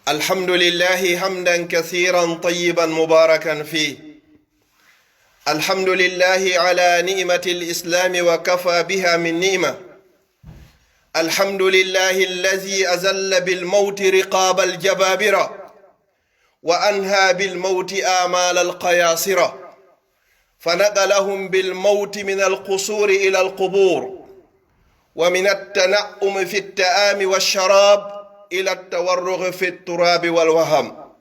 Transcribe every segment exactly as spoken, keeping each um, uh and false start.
الحمد لله حمدا كثيرا طيبا مباركا فيه. الحمد لله على نعمة الإسلام وكفى بها من نعمة. الحمد لله الذي أذل بالموت رقاب الجبابرة، وأنهى بالموت آمال القياصرة، فنقلهم بالموت من القصور إلى القبور، ومن التنعم في الطعام والشراب إلى التورغ في التراب والوهم.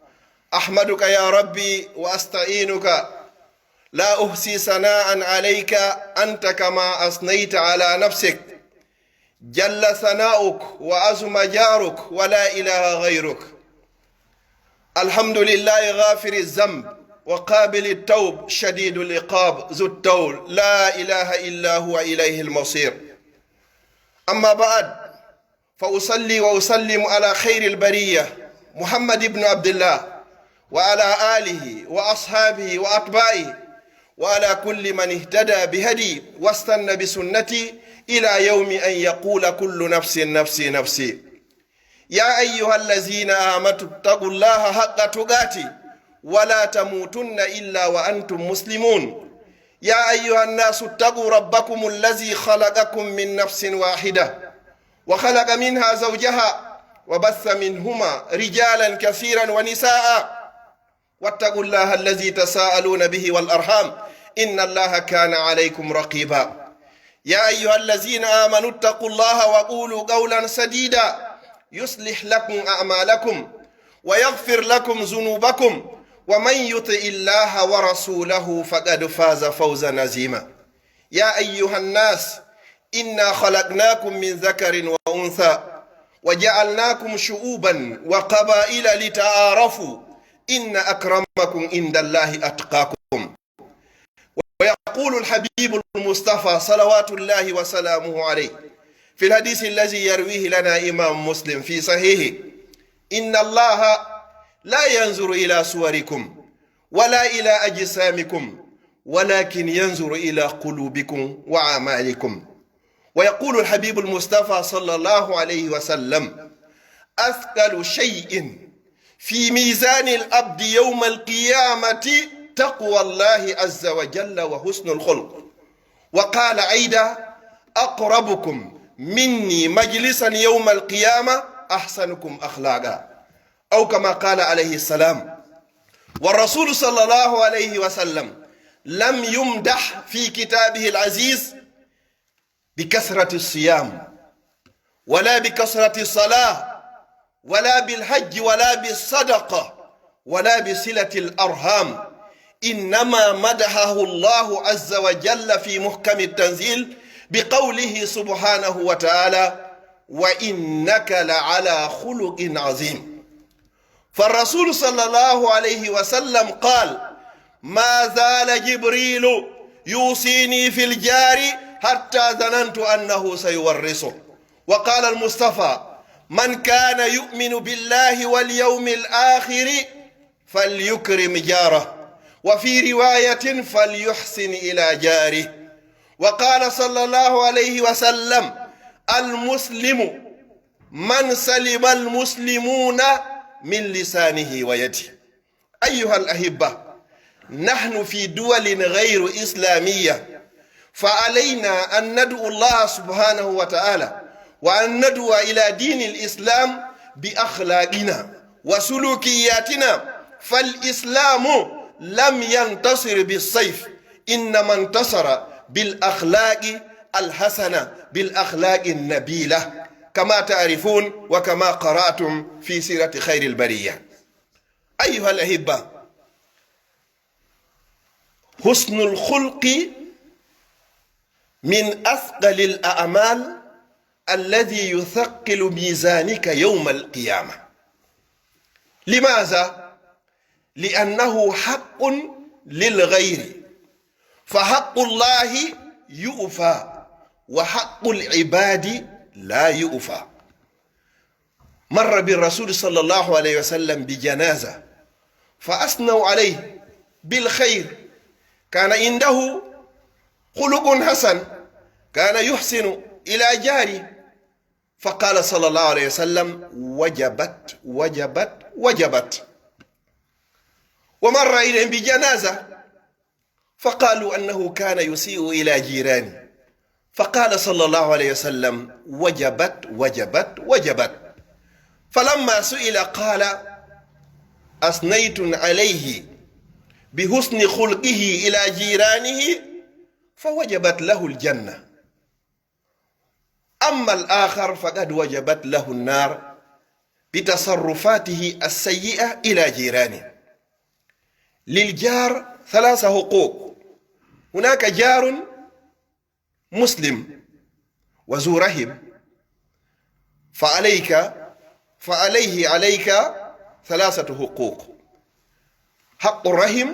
أحمدك يا ربي وأستعينك، لا أحصي ثناء عليك أنت كما أثنيت على نفسك، جل ثناؤك وعظم جارك ولا إله غيرك. الحمد لله غافر الذنب وقابل التوب شديد العقاب ذو الطول، لا إله إلا هو إليه المصير. أما بعد، فأصلي وأسلم على خير البرية محمد بن عبد الله وعلى آله وأصحابه وأتباعه وعلى كل من اهتدى بهدي واستن بسنتي إلى يوم أن يقول كل نفس نفسي نفسي. يا أيها الذين آمنوا اتقوا الله حق تقاته ولا تموتن إلا وأنتم مسلمون. يا أيها الناس اتقوا ربكم الذي خلقكم من نفس واحدة وخلق منها زوجها وبث منهما رجالا كثيرا ونساء واتقوا الله الذي تساءلون به والأرحام إن الله كان عليكم رقيبا. يا أيها الذين آمنوا اتقوا الله وقولوا قولا سديدا يصلح لكم أعمالكم ويغفر لكم ذنوبكم ومن يطع الله ورسوله فقد فاز فوزا عظيما. يا أيها الناس إنا خلقناكم من ذكر وأنثى وجعلناكم شعوبا وقبائل لتعارفوا إن أكرمكم عند الله أتقاكم. ويقول الحبيب المصطفى صلوات الله وسلامه عليه في الحديث الذي يرويه لنا إمام مسلم في صحيحه: إن الله لا ينظر إلى صوركم ولا إلى أجسامكم ولكن ينظر إلى قلوبكم وأعمالكم. ويقول الحبيب المصطفى صلى الله عليه وسلم: أثقل شيء في ميزان العبد يوم القيامة تقوى الله عز وجل وحسن الخلق. وقال أيضا: أقربكم مني مجلسا يوم القيامة أحسنكم أخلاقا. أو كما قال عليه السلام. والرسول صلى الله عليه وسلم لم يمدح في كتابه العزيز بكثرة الصيام، ولا بكثرة الصلاة، ولا بالحج، ولا بالصدقة، ولا بصلة الأرحام. إنما مدحه الله عز وجل في محكم التنزيل بقوله سبحانه وتعالى: وإنك لعلى خلق عظيم. فالرسول صلى الله عليه وسلم قال: ما زال جبريل يوصيني في الجار حتى ظننت أنه سيورثه. وقال المصطفى: من كان يؤمن بالله واليوم الآخر فليكرم جاره، وفي رواية: فليحسن إلى جاره. وقال صلى الله عليه وسلم: المسلم من سلم المسلمون من لسانه ويده. أيها الأحبة، نحن في دول غير إسلامية، فعلينا أن ندعو الله سبحانه وتعالى وأن ندعو إلى دين الإسلام بأخلاقنا وسلوكياتنا، فالإسلام لم ينتصر بالسيف، إنما انتصر بالأخلاق الحسنة، بالأخلاق النبيلة، كما تعرفون وكما قرأتم في سيرة خير البرية. أيها الأحبة، حسن الخلق من أثقل الأعمال الذي يثقل ميزانك يوم القيامة. لماذا؟ لأنه حق للغير، فحق الله يؤفى، وحق العباد لا يؤفى. مر بالرسول صلى الله عليه وسلم بجنازة فأثنوا عليه بالخير، كان عنده خلق حسن، كان يحسن إلى جاره، فقال صلى الله عليه وسلم: وجبت، وجبت، وجبت. ومر إليهم بجنازة فقالوا أنه كان يسيء إلى جيرانه. فقال صلى الله عليه وسلم: وجبت، وجبت، وجبت. فلما سئل قال: أثنيتم عليه بحسن خلقه إلى جيرانه فوجبت له الجنة. أما الآخر فقد وجبت له النار بتصرفاته السيئة إلى جيرانه. للجار ثلاث حقوق. هناك جار مسلم وذو رحم، فعليك، فعليه، عليك ثلاثة حقوق: حق الرحم،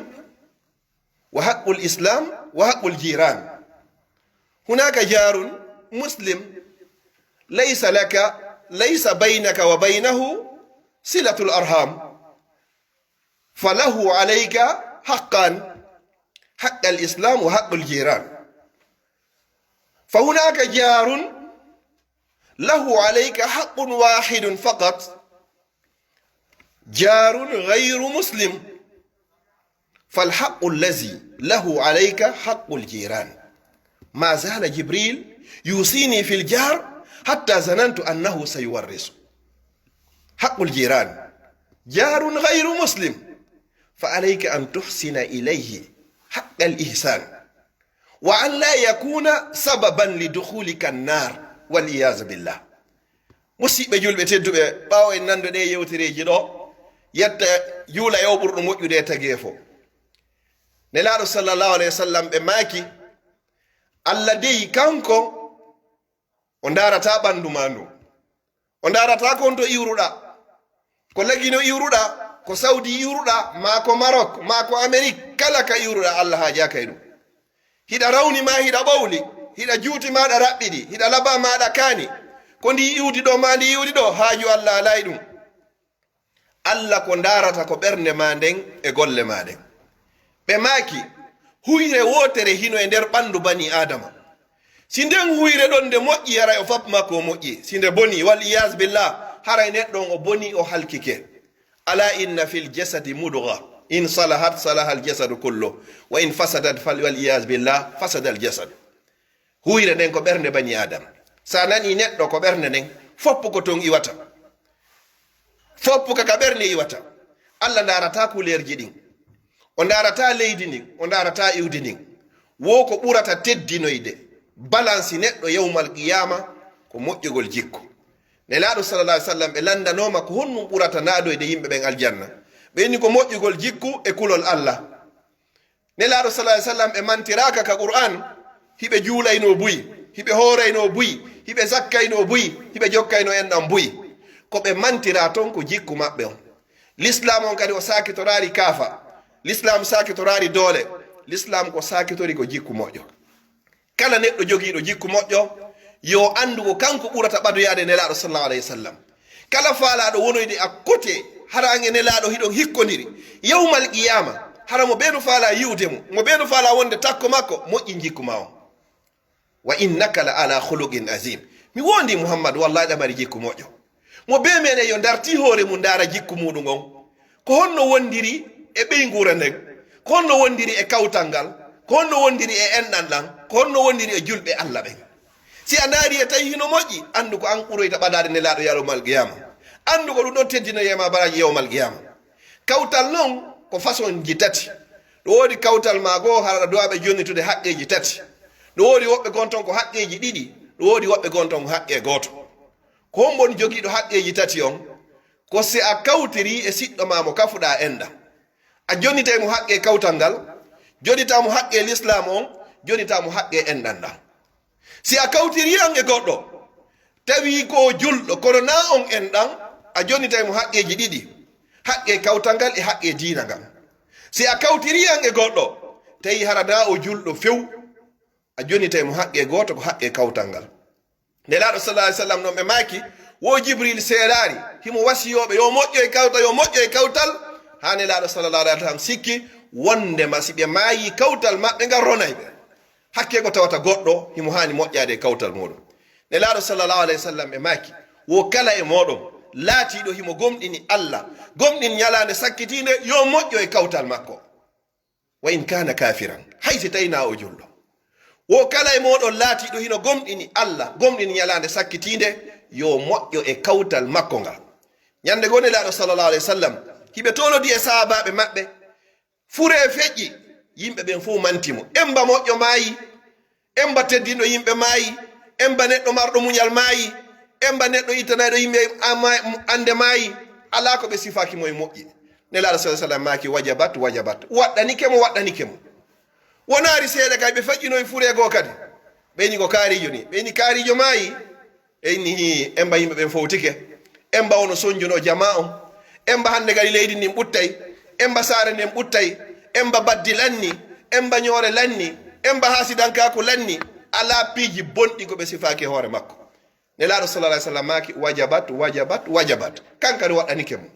وحق الإسلام، وحق الجيران. هناك جار مسلم ليس لك، ليس بينك وبينه صلة الأرحام، فله عليك حقان: حق الإسلام وحق الجيران. فهناك جار له عليك حق واحد فقط، جار غير مسلم، فالحق الذي له عليك حق الجيران. ما زال جبريل يوصيني في الجار حتى ظننت أنه سيورث. حق الجيران، جار غير مسلم، فعليك أن تحسن إليه حق الإحسان، وأن لا يكون سببا لدخولك النار والعياذ بالله. Musiɓɓe julɓe tedduɓe, ɓaawo en nando ɗee yewtereeji ɗoo, yetta juula e o ɓurɗo moƴƴude e tageefo. Nelaaɗo sallallahu alayhi wa sallam ɓe maaki, Alla dey kanko o ndaarataa ɓanndu maa ndun. O ndaarataa ko honto iwruɗaa. Ko Lagino iwruɗaa, ko Sawdi iwruɗaa, maa ko Marok, maa ko Amerik, kala ka iwruɗaa, Alla haajaaka e ɗun. Hiɗa rawni maa hiɗa ɓowli, hiɗa juuti maa ɗa raɓɓiɗi, hiɗa labaa maa ɗa kaani. Ko ndi iwdi ɗoo maa ndi iwdi ɗoo, haaju Alla alaa e ɗun. Alla ko ndaarata ko ɓernde maa nden e golle maa ɗen. Ɓe maaki, huyre wootere hino e nder ɓanndu banii Aadama. Si nden huyre ɗon nde moƴƴi, haray o fap makko o moƴƴi. Si nde bonii, wal iyaazu billah, haray neɗɗo on o bonii, o halkike. Alaa inna fil jasadi mudga, in salahat salahal jasadu kullu, wa in fasadat fal, wal iyaazu billah, fasadal jasadu. Huyre nden ko ɓernde banii Aadama. Si a nanii neɗɗo ko ɓernde nden, foppu ko ton iwata. Foppu ka, ka ɓernde iwata. Alla ndaarataa kuleerji ɗin. O ndaarataa leydi ndin, o ndaarataa iwdi ndin. Wo ko ɓurata teddinoyde, balansi neɗɗo yawmal qiyaama, ko moƴƴugol jikku. Nelaaɗo sallallahu alaihi wasallam ɓe lanndanooma ko honɗun ɓurata naadoyde yimɓe ɓen aljanna. Ɓe inni ko moƴƴugol jikku e kulol Alla. Nelaaɗo sallallahu alaihi wasallam ɓe mantiraaka ka Qur'aan, hiɓe juulaynoo buy, hiɓe hooraynoo buy, hiɓe zakkaynoo buy, hiɓe jokkaynoo enɗan buy. Ko ɓe mantiraa ton ko jikku maɓɓe on. Lislaam on kadi o saakitoraali kaafa. Lislaam saakitoraali doole. Lislaam ko saakitori ko jikku moƴƴo. Kala neɗɗo jogiiɗo jikku moƴƴo, yo anndu ko kanko ɓurata ɓadoyaade Nelaaɗo sallallahu alaihi wasallam. Kala faalaaɗo wonoyde à côté, hara an e Nelaaɗo hiɗon hikkondiri. Yawmal qiyaama, hara mo bee no faalaa yi'ude mo, mo bee no faalaa wonde takko makko, moƴƴin jikku maa on. Wa innaka la ala khuluqin azim. Mi woondii Muhammadu, wallaahi ɗa mari jikku moƴƴo. Mo bee meɗen yo dartii hoore mun ndaara jikku muuɗum on. Ko honno wondiri e ɓeynguure nden? Ko honno wondiri e kawtal ngal? Ko honno wondiri e enɗan ɗan? Ko honno wondiri e julɓe Alla ɓen? Si a ndaari e tawi hino moƴƴi, anndu ko an ɓuroyta ɓadaade Nelaaɗo yawmal qiyaama. Anndu ko ɗum ɗon teddinoyee ma baraaji yawmal qiyaama. Kawtal non ko fasonji tati. No woodi kawtal maa goo, hara ɗa duwaa ɓe jonnitude haqqeeji tati. No woodi woɓɓe gon ton ko haqqeeji ɗiɗi, no woodi woɓɓe gon ton ko haqqee gooto. Ko hombo woni jogiiɗo haqqeeji tati on? Ko si a kawtirii e siɗɗo maa mo kafuɗaa enɗan. A jonnitay mo haqqee kawtal ngal, jonnitaa mo haqqee lislaam on, jonnitaa mo haqqee enɗan ɗan. Si a kawtirii an e goɗɗo, tawi ko o julɗo, kono naa on enɗan, a jonnitay mo haqqeeji ɗiɗi, haqqee kawtal ngal e haqqee diina ngal. Si a kawtirii an e goɗɗo, tawi hara naa o julɗo few, a jonnitay mo haqqee gooto, ko haqqee kawtal ngal. Nelaaɗo sallallahu alaihi wasallam non ɓe maaki, wo Jibril seeraali, himo wasiyoo ɓe, yo moƴƴo e kawtal, yo moƴƴo e kawtal, haa Nelaaɗo sallallahu alaihi wasallam sikki wondema si ɓe maayii kawtal maɓɓe ngal ronay ɓe. Hakkee ko tawata goɗɗo himo haani moƴƴaade e kawtal muuɗum. Nelaaɗo sallallahu alaihi wasallam ɓe maaki, Wo kala e mooɗon laatiiɗo himo gomɗini Alla, gomɗini ɲalaande sakkitiinde, yo moƴƴo e kawtal makko. Wa in kaana kaafiran, hay si tawii naa o julɗo. Wo kala e mooɗon laatiiɗo hino gomɗini Alla, gomɗini ɲalaande sakkitiinde, yo moƴƴo e kawtal makko ngal. Ɲande goo Nelaaɗo sallallahu alayhi wa sallam, hiɓe toolodi e sahaabaaɓe maɓɓe, furee feƴƴi, yimɓe ɓen fow manti mo. Emba moƴƴo maayi, emba teddinɗo yimɓe maayi, emba neɗɗo marɗo muɲal maayi, emba neɗɗo ittanayɗo yimɓe ama-, annde maayi, alaa ko ɓe sifaaki mo e moƴƴi. Nelaaɗo sallallahu alayhi wa sallam maaki, "Wajabat, wajabat." Waɗɗanike mo, waɗɗanike mo. Wonaali seeɗa kay, ɓe feƴƴinoyi furee goo kadi. Ɓe inni ko kaariijo nii. Ɓe inni kaariijo maayi. Ɓe inni, hii, emba yimɓe ɓen fowtike. Emba ono sonjunoo jamaa on. Emba hannde kadi leydi ndin ɓuttay. Emba saare nden ɓuttay. Emba baddi lanni. Emba ɲoore lanni. Emba haasidankaaku lanni. Alaa piiji bonɗi ko ɓe sifaaki e hoore makko. Nelaaɗo sallallahu alayhi wa sallam maaki, "Wajabat, wajabat, wajabat." Kan kadi waɗɗanike mo.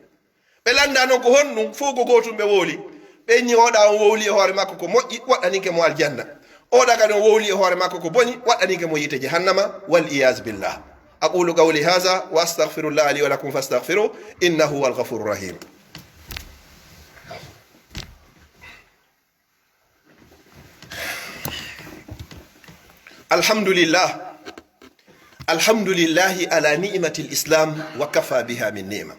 Ɓe lannda non ko honɗun, fow ko gootun ɓe wowli. Ɓe inni, "Oɗa on wowli e hoore makko ko moƴƴi, waɗɗanike mo aljanna. Oɗa kadi on wowli e hoore makko ko boni, waɗɗanike mo yiite jahannama, wal iyaazu billah." أقول قولي هذا وأستغفر الله لي ولكم فاستغفروه إنه هو الغفور الرحيم. الحمد لله. الحمد لله على نعمة الإسلام وكفى بها من نعمة.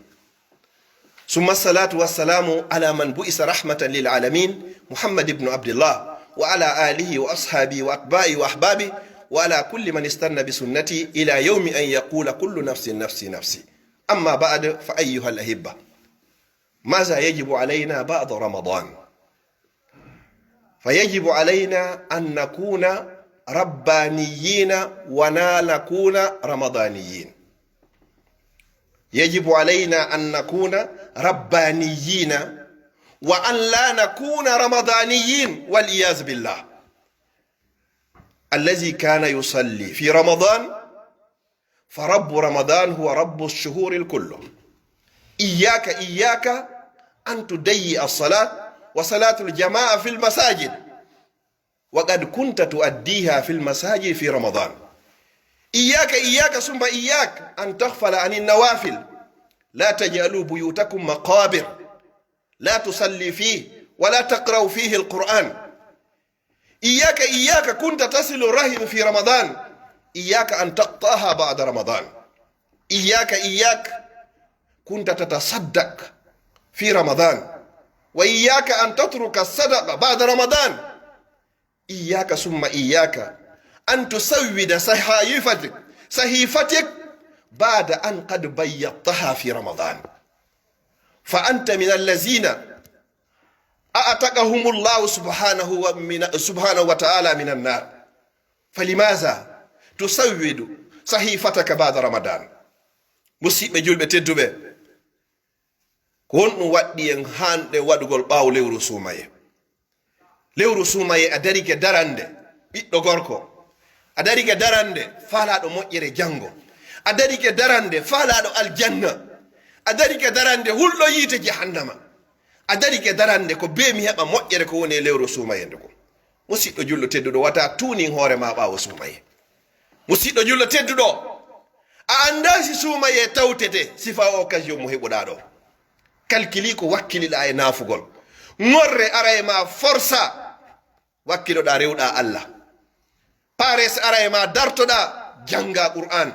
ثم الصلاة والسلام على من بعث رحمة للعالمين محمد بن عبد الله وعلى آله وأصحابه وأتباعه وأحبابه وعلى كل من استن بسنته إلى يوم أن يقول كل نفس نفسي نفسي. أما بعد، فأيها الأحبة، ماذا يجب علينا بعد رمضان؟ فيجب علينا أن نكون ربانيين ولا نكون رمضانيين. يجب علينا أن نكون ربانيين وأن لا نكون رمضانيين والعياذ بالله. الذي كان يصلي في رمضان فرب رمضان هو رب الشهور الكل. إياك، إياك أن تضيع الصلاة وصلاة الجماعة في المساجد، وقد كنت تؤديها في المساجد في رمضان. إياك، إياك ثم إياك أن تغفل عن النوافل. لا تجعلوا بيوتكم مقابر، لا تصلي فيه ولا تقرأ فيه القرآن. إياك، إياك كنت تصل الرحم في رمضان، إياك أن تقطعها بعد رمضان. إياك، إياك كنت تتصدق في رمضان، وإياك أن تترك الصدقة بعد رمضان. إياك ثم إياك أن تسود صحيفتك، صحيفتك بعد أن قد بيضتها في رمضان. فأنت من الذين أعتقهم الله سبحانه ومن، سبحانه وتعالى من النار. فلماذا تسود صحيفتك بعد رمضان؟ Musiɓɓe julɓe tedduɓe, ko honɗun waɗɗi en haanɗe waɗugol ɓaawo lewru suumayee? Lewru suumayee a darike darande ɓiɗɗo gorko, a darike darande faalaaɗo moƴƴere janngo, a darike darande faalaaɗo aljanna, a darike darande hulɗo yiite jahannama, a darike darande ko bee mi heɓa moƴƴere ko woni e lewru suumayee ndu ko. Musiɗɗo julɗo tedduɗo, wata tuunin hoore maa ɓaawo suumayee. Musiɗɗo julɗo tedduɗo, a anndaa si suumayee tawtete, si faa occasion mo heɓuɗaa ɗoo. Kalkili ko wakkiliɗaa e naafugol. Ŋorre ara e maa forsa, wakkiloɗaa rewɗaa Alla. Pares ara e maa dartoɗaa janngaa Qur'aan.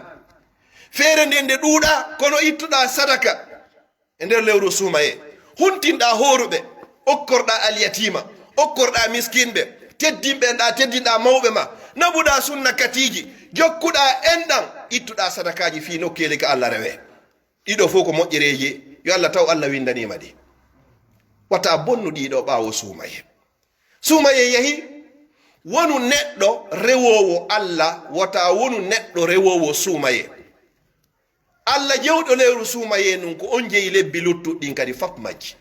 Feere nden nde ɗuuɗaa, kono ittuɗaa sadaka. E nder lewru suumayee, huntinɗaa hooruɓe, okkorɗaa alyatiima, okkorɗaa miskinɓe, teddinɓe ɗaa, teddinɗaa mawɓe maa, naɓuɗaa sunna katiiji, jokkuɗaa enɗan, ittuɗaa sadakaaji fii nokkeeli ka Alla rewee. Ɗiɗo fow ko moƴƴereeji, yo Alla taw Alla winndanii ma ɗi. Wata bonnu ɗiɗo ɓaawo suumayee. Suumayee yahi, wonu neɗɗo rewoowo Alla, wata wonu neɗɗo rewoowo suumayee. Alla jewɗo lewru suumayee nun, ko on jeyi lebbi luttuɗi ɗin kadi fop majji.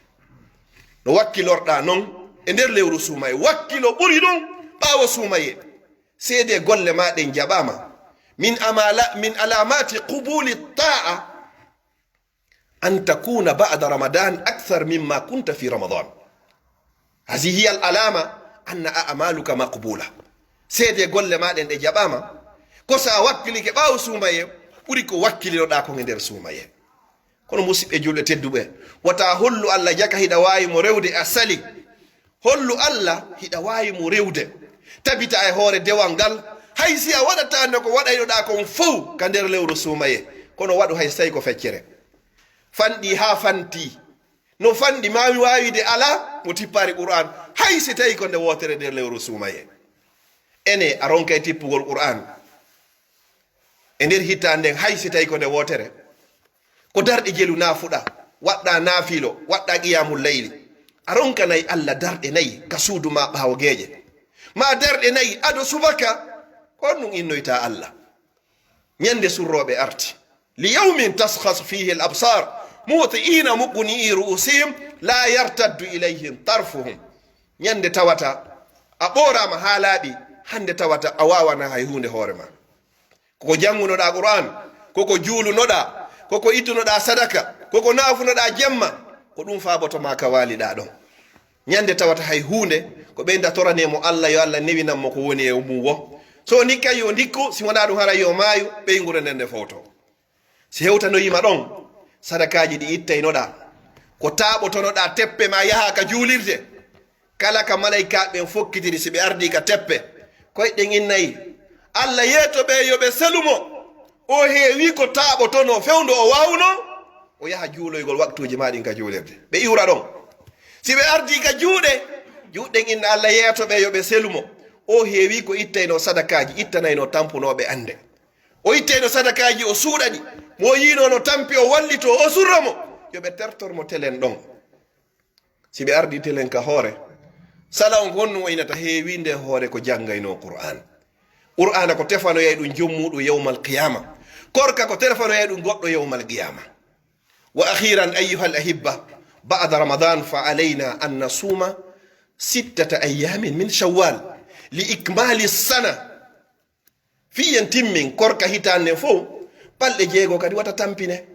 No wakkilorɗaa non e nder lewru suumayee, wakkilo ɓuri ɗun ɓaawo suumayee. Seedee golle maa ɗen jaɓaama. Min amala-, min alamati qubuli ta'a أن تكون بعد رمضان أكثر مما كنت في رمضان. هذه هي العلامة أن أعمالك مقبولة. Seedee golle maa ɗen ɗe jaɓaama. Ko si a wakkilike ɓaawo suumayee, ɓuri ko wakkilinoɗaa kon e nder suumayee. Kono musiɓɓe julɓe tedduɓe, wata hollu Alla jaka hiɗa waawi mo rewde a sali. Hollu Alla hiɗa waawi mo rewde. Tabita e hoore dewal ngal, hay si a waɗataano ko waɗaynoɗaa kon fow ka nder lewru suumayee, kono waɗu hay si tawii ko feccere. Fanɗi haa fanti. No fanɗi maa mi waawide alaa mo tippaari Qur'aan, hay si tawii ko nde wootere nder lewru suumayee. Enee, a ronkay tippugol Qur'aan e nder hitaande nden, hay si tawii ko nde wootere? Ko darɗe jelu naafuɗaa, waɗɗaa naafilo, waɗɗaa qiyaamul layli. A ronkanay Alla darɗe nayi ka suudu maa ɓaawo geeƴe. Maa darɗe nayi ado subaka, ko honɗun innoytaa Alla? Ñande surrooɓe arti. Li yawmin tashkhasu fihi al absar, muhti'ina muqni'i ru'usihim, la yartaddu ilayhim tarfuhum. Ñande tawata a ɓooraama haa laaɓi, hande tawata a waawanaa hay huunde hoore maa. Ko ko janngunoɗaa Qur'aan, ko ko juulunoɗaa, ko ko ittunoɗaa sadaka, ko ko naafunoɗaa jemma, ko ɗum faaboto maa ka waaliɗaa ɗon. Ñande tawata hay huunde, ko ɓeyda toranee mo Alla, yo Alla newinan mo ko woni e mum wo. So o ndikkay yo ndikku, si wonaa ɗum haray yo maayu, ɓeynguure nden nde fowto. Si hewtanoyii ma ɗon, sadakaaji ɗi ittaynoɗaa, ko taaɓotonoɗaa teppe maa yaha ka juulirde. Kala ka malaykaaɓe ɓen fokkitiri si ɓe ardii ka teppe, koyɗe ɗen innay, Alla yeeto ɓe yo ɓe selu mo. O heewii ko taaɓotonoo fewndo o waawunoo, o yaha juuloygol waktuuji maa ɗin ka juulirde. Ɓe iwra ɗon. Si ɓe ardii ka juuɗe, juuɗe ɗen inna Alla yeeto ɓe yo ɓe selu mo. O heewii ko ittaynoo sadakaaji, ittanaynoo tampunooɓe annde. O ittayno sadakaaji, o suuɗa ɗi. Mo o yiinoo no tampi, o wallitoo, o surra mo. Yo ɓe tertor mo telen ɗon. Si ɓe ardii telen ka hoore, sala on honno waynata heewinde hoore ko janngaynoo Qur'aan. Qur'aana ko tefanoyay ɗum jom muuɗum yawmal qiyaama. Korka ko tefanoyay ɗum goɗɗo yawmal qiyaama. Wa akhiran, ayyuhal ahibba, ba'da Ramadan fa alayna an nasuma sittata ayyamin min Shawwal li ikmali sana. Fii en timmin korka hitaande nden fow, balɗe jeego kadi wata tampine.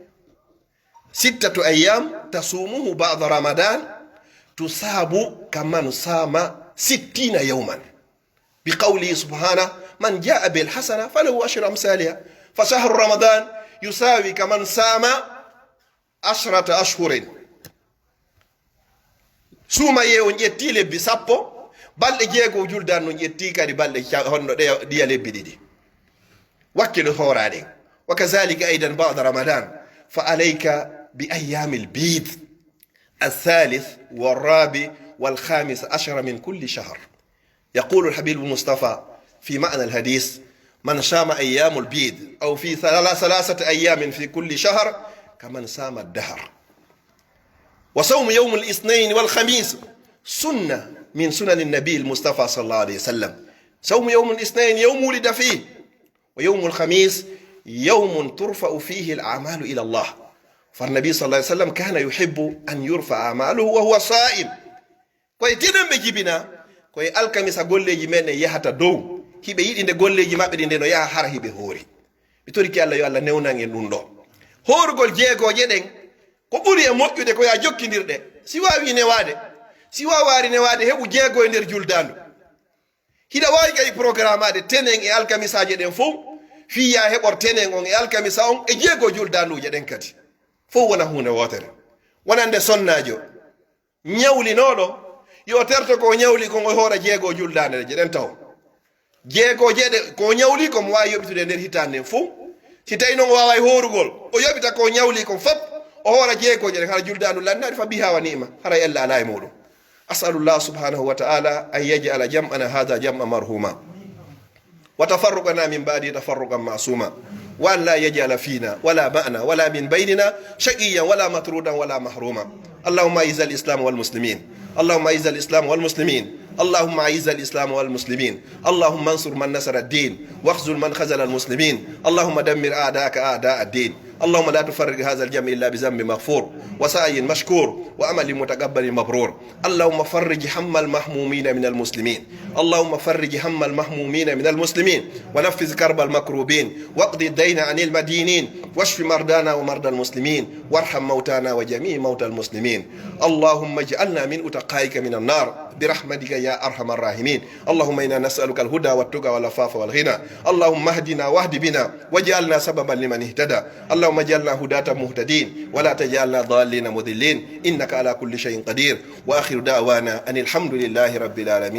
Sittatu ayyam tasumuhu ba'da Ramadan tusabu kaman sama sittina yawman. Bi qawlihi subhanahu, man jaa bil hasana falahu ashru amsaliha. Fa shahru Ramadan yusawi kaman sama ashrata ashhurin. Suumayee on ƴetti lebbi sappo, balɗe jeego juldan on ƴetti kadi balɗe ca-, honno ɗe, ɗiya lebbi ɗiɗi. Wakkilo hooraɗen. Wa kazalika aidan ba'da Ramadan. Fa alayka bi ayyamil bid. الثالث والرابع والخامس عشر من كل شهر. يقول الحبيب المصطفى في معنى الحديث: من صام أيام البيض أو في ثلا-، ثلاثة أيام في كل شهر كمن صام الدهر. وصوم يوم الاثنين والخميس سنة من سنن النبي المصطفى صلى الله عليه وسلم. صوم يوم الاثنين يوم ولد فيه، ويوم الخميس يوم ترفع فيه الأعمال إلى الله، فالنبي صلى الله عليه وسلم كان يحب أن يرفع أعماله وهو صائم. Ko e tenen ɓe jibinaa, ko e alkamisa golleeji men ɗen yahata dow. Hiɓe yiɗi nde golleeji maɓɓe ɗin nde no yaha hara hiɓe hoori. Mi torike Alla yo Alla newnan en ɗum ɗoo. Hoorugol jeegooje ɗen, ko ɓuri e moƴƴude ko yo a jokkindir ɗe. Si waawii newaade, si waawaali newaade, heɓu jeego e nder juldaandu. Hiɗa waawi kadi programmaade tenen e alkamisaaje ɗen fow, fii yo a heɓor tenen on e alkamisa on e jeego juldaanduuje ɗen kadi. Fow wona huunde wootere. Wonande sonnaajo, ñawlinooɗo, yo o terto ko o ñawli kon, o hoora jeego juldaandeeje ɗen taho. Jeegooje ɗe ko o ñawli kon mo waawi yoɓitude e nder hitaande nden fow. Si tawii non o waaway hoorugol, o yoɓita ko o ñawli kon fow, o hoora jeegooje ɗen, hara juldaandu lannaali, fa biha wa ni'ma, haray ella alaa e muuɗum. أسأل الله سبحانه وتعالى أن يجعل جمعنا هذا جمعا مرحوما، وتفرقنا من بعده تفرقا معصوما، وأن لا يجعل فينا ولا معنا ولا من بيننا شقيا ولا مطرودا ولا محروما. اللهم أعز الإسلام والمسلمين. اللهم أعز الإسلام والمسلمين. اللهم أعز الإسلام والمسلمين. اللهم انصر من نصر الدين، واخذل من خذل المسلمين. اللهم دمر أعداءك أعداء الدين. اللهم لا تفرق هذا الجمع إلا بذنب مغفور وسعي مشكور وعمل متقبل مبرور. اللهم فرج هم المهمومين من المسلمين. اللهم فرج هم المهمومين من المسلمين، ونفس كرب المكروبين، واقض الدين عن المدينين، واشف مرضانا ومرضى المسلمين، وارحم موتانا وجميع موتى المسلمين. اللهم اجعلنا من عتقائك من النار. برحمتك يا أرحم الراحمين. اللهم إنا نسألك الهدى والتقى والعفاف والغنى. اللهم اهدنا واهد بنا واجعلنا سببا لمن اهتدى. اللهم اجعلنا هداة مهتدين ولا تجعلنا ضالين مضلين، إنك على كل شيء قدير. وآخر دعوانا أن الحمد لله رب العالمين.